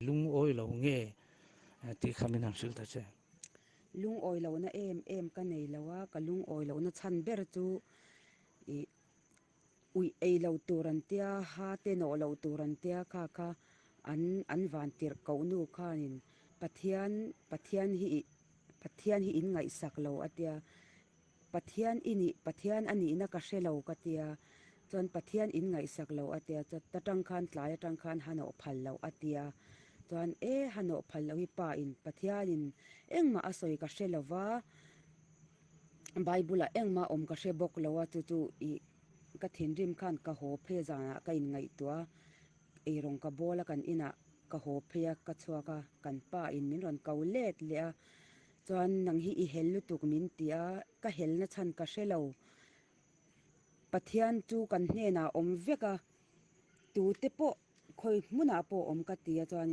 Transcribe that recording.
lungawi lo nge tih kha min han hrilh ta che. Lungawi lohna em em ka nei lo a, ka lungawi lohna chhan ber chu ih uih ei lo tur an tia, ha te nawh loh tur an tia kha kha an an van tirh koh nu khanin Pathian Pathian hi ih Pathian hi in ngaihsak lo a tia, Pathian i nih Pathian a nihna ka hre lo ka tia, chuan Pathian in ngaihsak lo a tia, chuan ta tang khan tlai atang khan ha nawh phal loh a tia, chuan e ha nawh phal loh hi pa in Pathian in engmah a sawi ka hre lo va, Bible ah engmah awm ka hre bawk lo a, chu chu ih ka thinrim khan ka haw phei zanah ka in ngaihtuah a, eirawng ka bawl a kan inah ka haw phei a ka chhuak a, kan pa in min rawn ko let leh a, Chuan nang hi i hel lutuk min ti a, ka helna chhan ka hre lo. Pathian chu kan hnenah awm vek a, tute pawh khawi hmunah pawh awm ka ti a chuan.